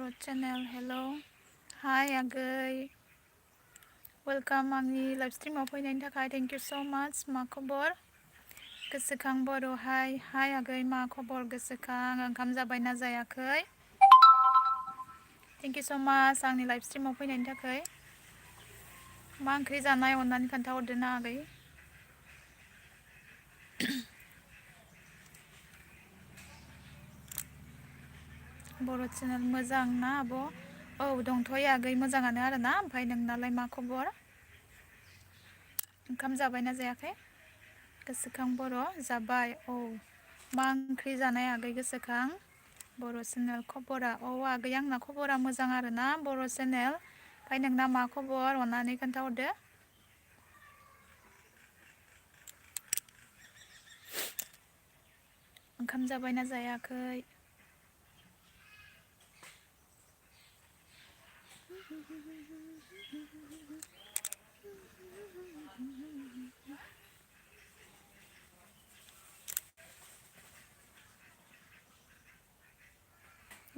बर' channel hello hi आगै welcome आंनि live स्ट्रिमाव फैनायनि थाखाय थेंक इउ सो माच मा खबर गोसोखां बर' हाय हाय आगै मा खबर गोसोखां ओंखाम जाबायना जायाखै थेंक इउ सो माच आंनि लाइभ स्ट्रिमाव फैनायनि थाखाय मा ओंख्रि जानाय अननानै खोन्थाहरदो ना आगै बर' चेनेल मोजां ना आब' औ दंथ'यो आगै मोजाङानो आरोना ओमफ्राय नोंनालाय मा खबर ओंखाम जाबायना जायाखै गोसोखां बर' जाबाय औ मा ओंख्रि जानाय आगै गोसोखां बर' चेनेल खबरा औ आगै आंना खबरा मोजां आरोना बर' चेनेल ओमफ्राय नोंना मा खबर अननानै खोन्थाहरदो ओंखाम जाबायना जायाखै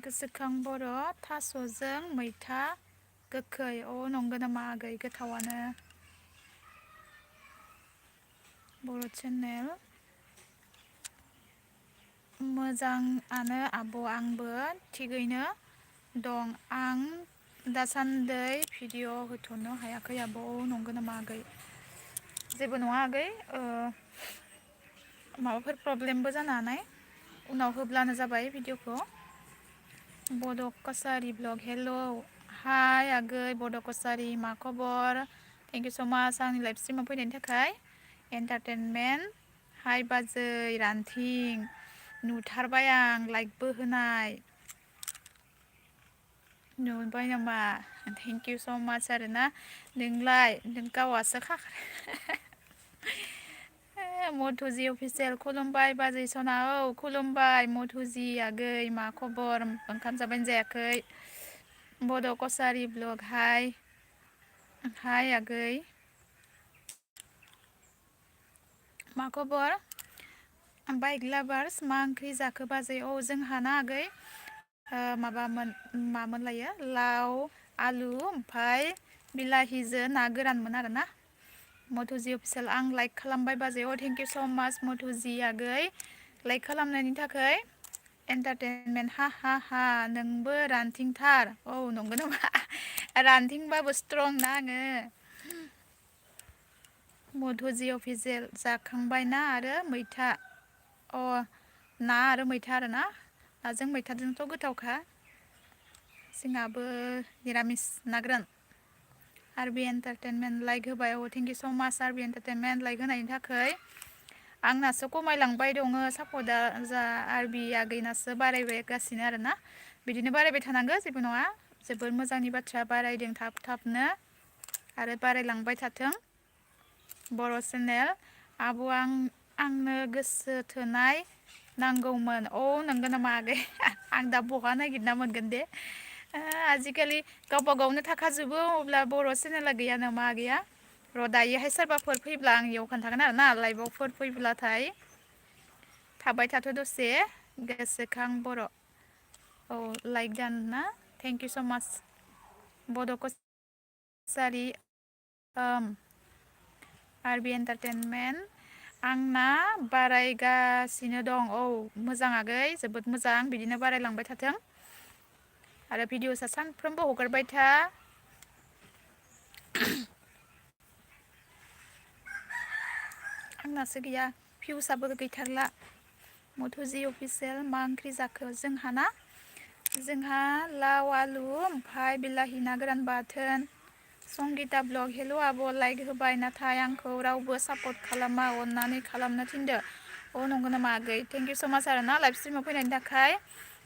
गोसोखां बर' थास'जों मैथा गोखै अ नंगौ नामा आगै गोथावानो बर' चेनेल मोजाङानो आब' आंबो थिगैनो दं आं दासान्दै भिडिअ होथ'नो हायाखै आब' नंगौ नामा आगै जेबो नङा आगै माबाफोर प्रब्लेमबो जानो हानाय उनाव होब्लानो जाबाय भिडिअखौ बड' कसारि ब्लग हेल' हाय आगै बड' कसारि मा खबर थेंक इउ स' माच आंनि लाइभ स्ट्रिमाव फैनायनि थाखाय एन्टारटेनमेन्ट हाय बाजै रान्थिं नुथारबाय आं लाइकबो होनाय नुबाय नामा थेंक इउ स' माच आरोना नोंलाय नों गावहासो मधुजि अफिसियेल खुलुमबाय बाजै सना औ खुलुमबाय मधुजि आगै मा खबर ओंखाम जाबायना जायाखै बड' कसारि ब्लग हाय हाय आगै मा खबर बाइक लाभार्स मा ओंख्रि जाखो बाजै औ जोंहाना आगै मामोन लायो लाव आलु ओमफ्राय बिलाहिजों ना गोरानमोन आरोना मधुजि अफिसियेल आं लाइक खालामबाय बाजै अ थेंक इउ स' माच मधुजि आगै लाइक खालामनायनि थाखाय एन्टारटेनमेन्ट हा हा हा नोंबो रानथिंथार औ नंगौ नामा रानथिंबाबो स्ट्रं ना आङो मधुजि अफिसियेल जाखांबायना आरो मैथा अ ना आरो मैथा आरोना नाजों मैथाजोंथ' गोथावखा जोंहाबो निरामिस ना गोरान आरबि एन्टारटेनमेन्ट लाइक होबाय औ थेंक इउ स' माच आरबि एन्टारटेनमेन्ट लाइक होनायनि थाखाय आंनासो खमायलांबाय दङ सापर्टआ जा आरबि आगैनासो बारायगासिनो आरोना बिदिनो बारायबाय थानांगौ जेबो नङा जोबोर मोजांनि बाथ्रा बारायदों थाब थाबनो आरो बारायलांबाय थाथों बर' चेनेल आब' आंनो गोसो थोनाय नांगौमोन औ नंगौ नामा आगै आं दा बहा नागिरना मोनगोन दे आजिखालि गावबा गावनो थाखाजोबो अब्ला बर' चेनेला गैया नामा आगैया र' दायोहाय सोरबाफोर फैब्ला आं इयाव खोन्थागोन आरोना लाइभआवफोर फैब्लाथाय थाबाय थाथ' दसे गोसोखां बर' औ लाइक दान ना थेंक इउ स' माच बड' कसारि आरबि एन्टारटेनमेन्ट आंना बारायगासिनो दं औ मोजां आगै जोबोद मोजां बिदिनो बारायलांबाय थाथों आरो भिडिअसआ सानफ्रोमबो हगारबाय था आंनासो गैया भिउसआबो गैथारला मधुजि अफिसियेल मा ओंख्रि जाखो जोंहा लाव आलु ओमफ्राय बिलाहि ना गोरान बाथोन संगिता ब्लग हेल' आब' लाइक होबाय नाथाय आंखौ रावबो सापर्ट खालामा अननानै खालामनो थिनदो अ नंगौ नामा आगै थेंक इउ स' माच आरोना लाइभ स्ट्रिमाव फैनायनि थाखाय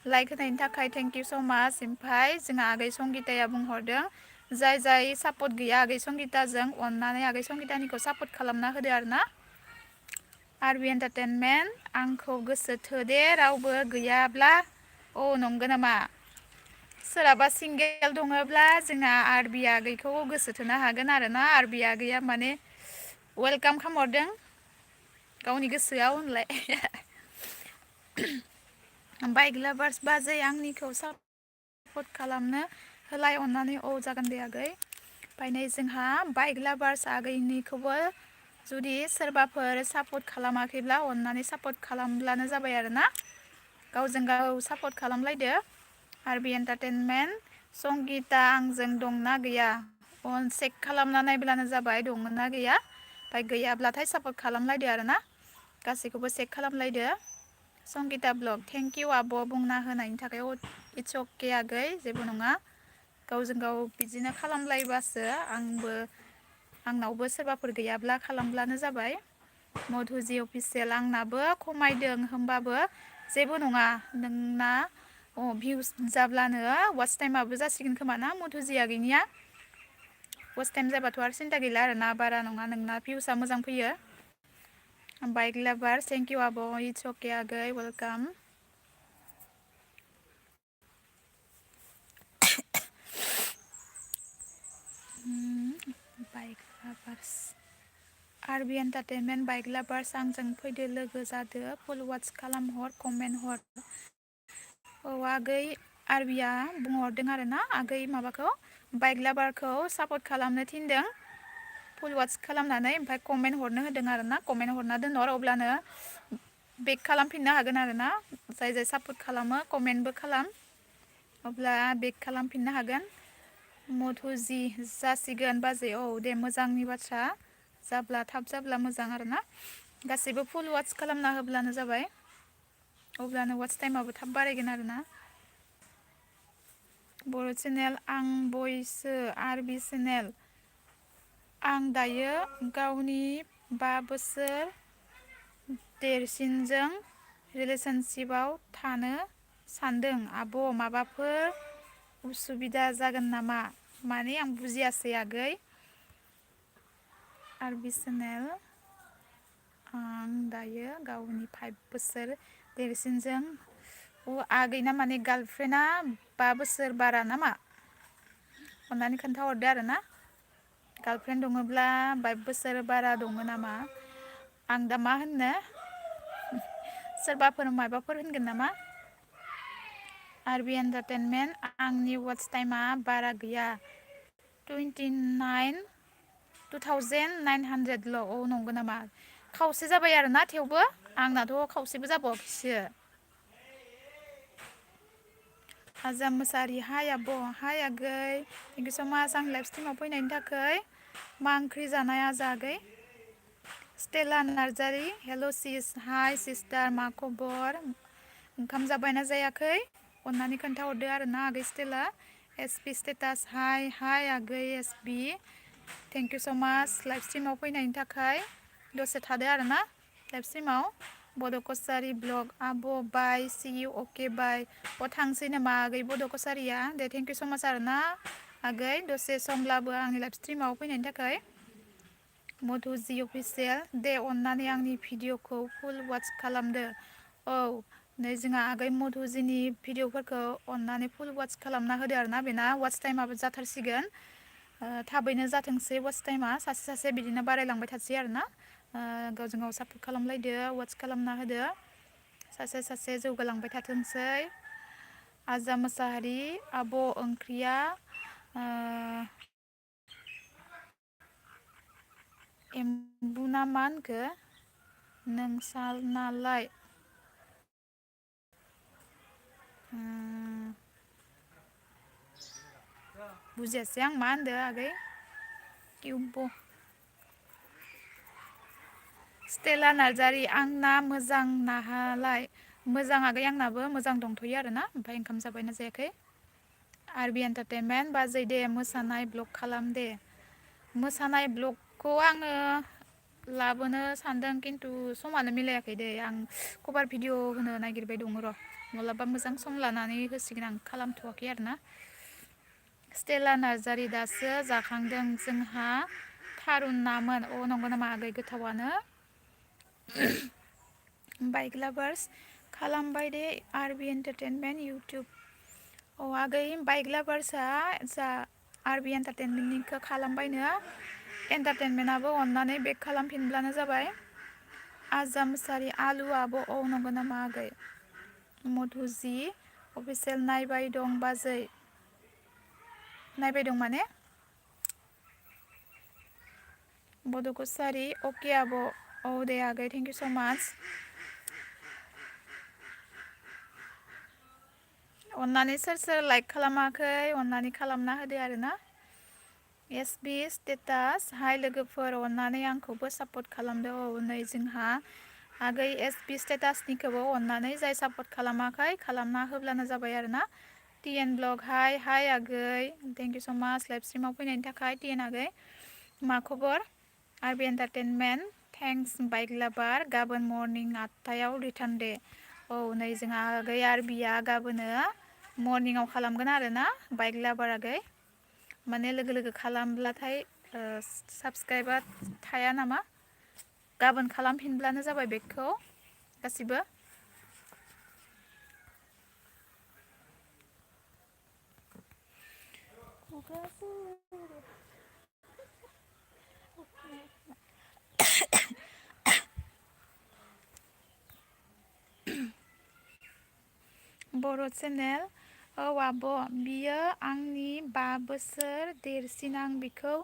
लाइक होनायनि थाखाय थेंक इउ स' माच ओमफ्राय जोंहा आगै संगिताया बुंहरदों जाय सापर्ट गैया आगै संगिताजों अननानै आगै संगितानिखौ सापर्ट खालामना होदो आरोना आरबि एन्टारटेनमेन्ट आंखौ गोसो थोदे रावबो गैयाब्ला औ नंगौ नामा सोरहाबा सिंगेल दङब्ला जोंहा आरबि आगैखौ गोसो थोनो हागोन आरोना आरबि आगैया माने वेलकाम खालामहरदों गावनि गोसोआव होनलाय बाइक लाभार्स बाजै आंनिखौ सापर्ट खालामनो होलाय अननानै औ जागोन दे आगै ओमफ्राय नै जोंहा बाइक लाभार्स आगैनिखौबो जुदि सोरबाफोर सापर्ट खालामाखैब्ला अननानै सापर्ट खालामब्लानो जाबाय आरोना गावजों गाव सापर्ट खालामलायदो आरबि एन्टारटेनमेन्ट संगिता आंजों दंना गैया अन चेक खालामना नायब्लानो जाबाय दंना गैया ओमफ्राय गैयाब्लाथाय सापर्ट खालामलायदो आरोना गासैखौबो check खालामलायदो Sangita blog thank you आब' बुंना होनायनि थाखाय इट्स अके आगै जेबो नङा गावजों गाव बिदिनो खालामलायबासो आंनावबो सोरबाफोर गैयाब्ला खालामब्लानो जाबाय मधुजि अफिसियेल आंनाबो खमायदों होमबाबो जेबो नङा नोंना भिउस जाब्लानो वाच टाइमाबो जासिगोन खोमा ना मधुजि आगैनिया वाच टाइम जाबाथ' आरो सिन्था गैला आरोना बारा नङा नोंना भिउसआ मोजां फैयो बाइक लाभार थेंक इउ आब' इट्स अके आगै welcome bike lovers RB entertainment bike lovers आंजों फैदो लोगो जादो फुल वाच खालामहर कमेन्ट हर औ आगै आरबिया बुंहरदों आरोना आगै माबाखौ बाइक लाभारखौ सापर्ट खालामनो थिनदों फुल वाच खालामनानै ओमफ्राय कमेन्ट हरनो होदों आरोना कमेन्ट हरना दोनहर अब्लानो बेक खालामफिननो हागोन आरोना जाय जाय सापर्ट खालामो कमेन्टबो खालाम अब्ला बेक खालामफिननो हागोन मधुजि जासिगोन बाजै औ दे मोजांनि बाथ्रा जाब्ला थाब जाब्ला मोजां आरोना गासैबो फुल वाच खालामना होब्लानो जाबाय अब्लानो वाच टाइमाबो थाब बारायगोन आरोना बर' चेनेल आं बयसो आरबि चेनेल आं दायो गावनि 5 बोसोर देरसिनजों रिलेशनशिपआव थानो सानदों आब' माबाफोर उसुबिदा जागोन नामा माने आं बुजियासै आगै आरबि चेनेल आं दायो गावनि 5 बोसोर देरसिनजों आगैना माने गार्लफ्रेन्डआ 5 बोसोर बारा नामा अननानै खोन्थाहरदो आरोना गार्लफ्रेन्ड दङब्ला 5 बोसोर बारा दङ नामा आं दा मा होननो सोरबाफोर माबाफोर होनगोन नामा आरबि एन्टारटेनमेन्ट आंनि वाच टाइमा बारा गैया 29,900ल' औ नंगौ नामा खावसे जाबाय आरोना थेवबो आंनाथ' खावसेबो जाबावाखैसो आजाम मोसाहारि हाय आब' हाय आगै थेंक इउ स' माच आं लाइभ स्ट्रिमाव फैनायनि थाखाय मा ओंख्रि जानाय आजा आगै स्टेला नार्जारि हेल' सिस हाय सिस्टार मा खबर ओंखाम जाबायना जायाखै अननानै खोन्थाहरदो आरोना आगै स्टेला एसपि स्टेटास हाय हाय आगै एसबि थेंक इउ स' माच लाइभ स्ट्रिमाव फैनायनि थाखाय दसे थादो आरोना लाइभ स्ट्रिमाव बड' कसारि ब्लग आब' बाय सि इउ अके बाय थांसै नामा आगै बड' कसारिया दे थेंक इउ स' माच आरोना आगै दसे समब्लाबो आंनि लाइभ स्ट्रिमाव फैनायनि थाखाय मधुजि अफिसियेल दे अननानै आंनि भिडिअखौ फुल वाच खालामदो औ नै जोंहा आगै मधुजिनि भिडिअफोरखौ अननानै फुल वाच खालामना होदो आरोना बेना वाच टाइमाबो जाथारसिगोन थाबैनो जाथोंसै वाच टाइमा सासे सासे बिदिनो बारायलांबाय थासै आरोना गावजों गाव सापर्ट खालामलायदो वाच खालामना होदो सासे सासे जौगालांबाय थाथोंसै आजा मोसाहारि आब' ओंख्रिया एम्बु ना मा होनखो नोंसानालाय बुजियासै आं मा होनदो आगै किउब स्टेला नार्जारि आंना मोजां नाहालाय मोजां आगै आंनाबो मोजां दंथ'यो आरोना ओमफ्राय ओंखाम जाबायना जायाखै आरबि एन्टारटेनमेन्ट बाजै दे मोसानाय ब्लग खालाम दे मोसानाय ब्लगखौ आङो लाबोनो सानदों खिन्थु समानो मिलायाखै दे आं कभार भिडिअ होनो नागिरबाय दङ र' माब्लाबा मोजां सम लानानै होसिगोन आं खालामथ'वाखै आरोना स्टेला नार्जारि दासो जाखांदों जोंहा थारुन नामोन अ नंगौ नामा आगै गोथावानो बाइक लाभार्स खालामबाय दे आरबि एन्टारटेनमेन्ट इउटुब अ आगै बाइक लाभार्सआ जा आरबि एन्टारटेनमेन्टनिखौ खालामबायनो एन्टारटेनमेन्टआबो अननानै बेक खालामफिनब्लानो जाबाय आजा मोसाहारि आलुआबो औ नंगौ नामा आगै मधुजि अफिसियेल नायबाय दं बाजै नायबाय दं माने बड' कसारि अके आब' औ दे आगै थेंक इउ स' माच अन्नानै सोर सोर लाइक खालामाखै अन्नानै खालामना होदो आरोना एस बि स्टेटास हाय लोगोफोर अन्नानै आंखौबो सापर्ट खालामदो औ नै जोंहा आगै एस बि स्टेटासनिखौबो अन्नानै जाय सापर्ट खालामाखै खालामना होब्लानो जाबाय आरोना टि एन ब्लग हाय आगै थेंक इउ स' माच लाइभ स्ट्रिमाव फैनायनि थाखाय टि एन आगै मा खबर R B entertainment thanks bike lover गाबोन मर्निं 8टायाव रिटार्न दे औ नै जोंहा आगै आर बिया गाबोनो मर्निंआव खालामगोन आरोना बाइक लाभार आगै माने लोगो लोगो खालामब्लाथाय साबसक्राइबा थाया नामा गाबोन खालामफिनब्लानो जाबाय बेगखौ गासिबो बर' चेनेल औ आब' बियो आंनि 5 बोसोर देरसिन आं बिखौ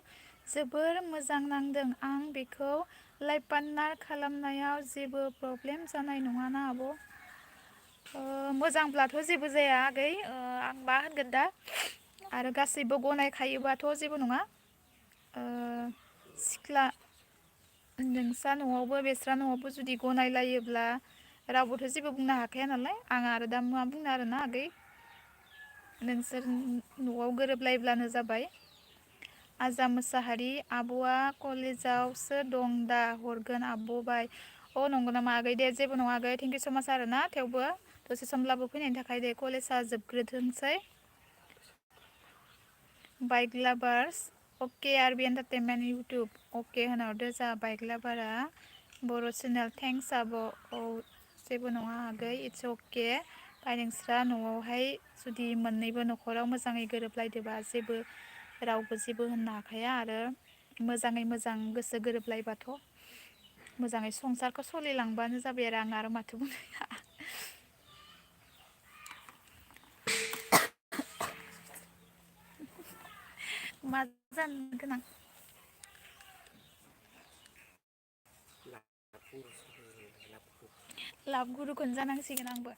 जोबोर मोजां नांदों आं बेखौ लाइभ पार्टनार खालामनायाव जेबो प्रब्लेम जानाय नङाना आब' मोजांब्लाथ' जेबो जाया आगै आं मा होनगोन दा आरो गासैबो गनायखायोबाथ' जेबो नङा सिख्ला नोंस्रा न'आवबो बेस्रा न'आवबो जुदि गनायलायोब्ला रावबोथ' जेबो बुंनो हाखाया नालाय आं आरो दा मा बुंनो आरोना आगै नोंसोर न'आव गोरोबलायब्लानो जाबाय आजा मोसाहारि आब'आ कलेजावसो दं दा हरगोन आब' बाय नंगौ नामा आगै दे जेबो नङा आगै थेंक इउ स' माच आरोना थेवबो दसे समब्लाबो फैनायनि थाखाय दे कलेजआ जोबग्रोथोंसै बाइक लाभार्स अके आर बि एन्टारटेनमेन्ट इउटुब अके होनहरदो जा बाइक लाभारा बर' चेनेल थेंक्स आब' औ जेबो नङा आगै इट्स अके फाय नोंस्रा न'आवहाय जुदि मोननैबो न'खराव मोजाङै गोरोबलायदोबा जेबो रावबो जेबो होननो हाखाया आरो मोजाङै मोजां गोसो गोरोबलायबाथ' मोजाङै संसारखौ सोलिलांबानो जाबाय आरो आं आरो माथो बुंनो मा जानो गोनां लाभ गुरुखौनो जानांसिगोन आंबो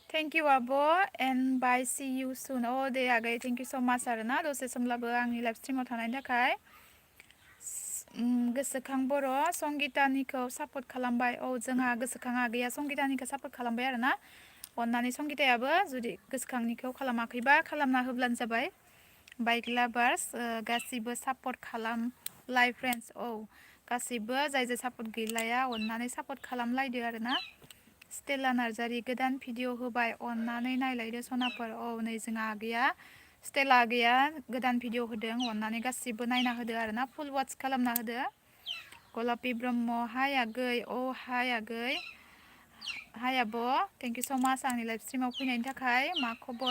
थेंक इउ आब' एन्ड बाय सि इउ सुन दे आगै थेंक इउ स' माच आरोना दसे समब्लाबो आंनि लाइभ स्ट्रिमाव थानायनि थाखाय गोसोखां बर' संगितानिखौ सापर्ट खालामबाय जोंहा गोसोखां आगैया संगितानिखौ सापर्ट खालामबाय आरोना अन्नानै संगितायाबो जुदि गोसोखांनिखौ खालामाखैबा खालामना होब्लानो जाबाय बाइक लाभार्स गासिबो सापर्ट खालाम लाइभ फ्रेन्ड्स गासिबो जाय जाय सापर्ट गैलाया अन्नानै सापर्ट खालामलायदो आरोना स्टेला नार्जारि गोदान भिडिअ होबाय अन्नानै नायलायदो सनाफोर नै जोंहा आगैया स्टेला आगैया गोदान भिडिअ होदों अन्नानै गासिबो नायना होदो आरोना फुल वाट्च खालामना होदो गलापि ब्रह्म हाय आगै हाय आगै हाय आब' थेंक इउ स' माच आंनि लाइभ स्ट्रिमाव फैनायनि थाखाय मा खबर